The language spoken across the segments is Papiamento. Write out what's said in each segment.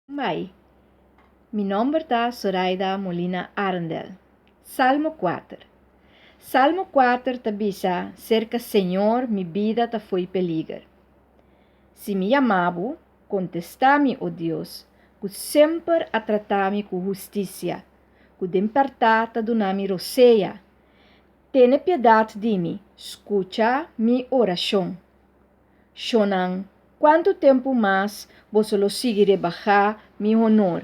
Mai. Mi nomber ta Soraida Molina Arendel. Salmo 4. Salmo 4 ta bisa serka Señor mi bida ta fo'i peliger. Si mi yama bo, kontestá mi, o Dios, ku semper a trata mi ku hustisia, ku den pèrtá ta duna mi rosea. Tene piedat di mi, skucha mi orashon. Shonnan, kuantu tempu mas boso lo sigui rebahá mi honor,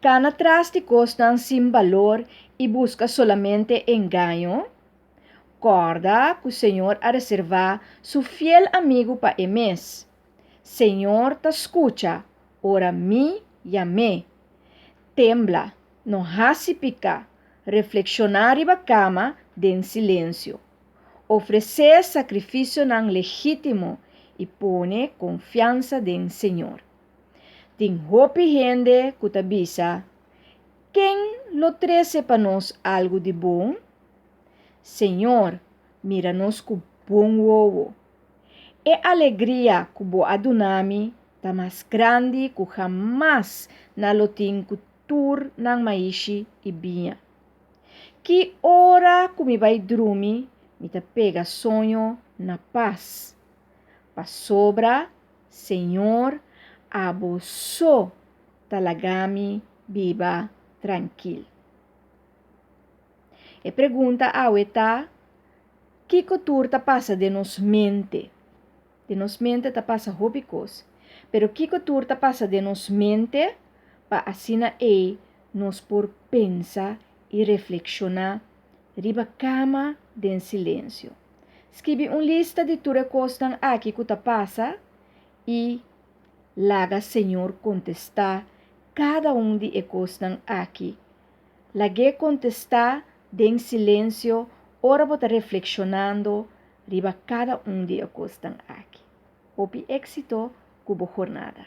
kana tras di kosnan sin balor i buska solamente engaño? Kòrda ku Señor a reservá su fiel amigu pa e mes. Señor ta skucha ora mi yam'é. Tembla, no hasi piká, reflekshoná riba kama den silensio. Ofresé sakrifisionan legítimo i pone konfiansa den Señor. Tin hopi hende ku ta bisa, Ken lo trese pa nos algu di bon? Señor, mira nos ku bon wowo. E alegria ku bo a duna mi ta mas grandi ku hamas nan lo tin ku tur nan maishi i biña. Ki ora ku mi bai drumi, mi ta pega soño na pas. Pasobra, Señor, abo so ta laga mi biba trankil. E pregunta awe ta, Kiko tur ta pasa den nos mente? Den nos mente ta pasa hopi kos. Pero kiko tur ta pasa den nos mente pa asina ei nos por pensa i reflekshoná riba kama den silensio? Skibi un lista di tur e kosnan aki ku ta pasa i laga Señor kontestá kada un di e kosnan aki. Lag'é kontestá den silensio ora bo ta reflekshonando riba kada un di e kosnan aki. Hopi éksito ku bo jornada!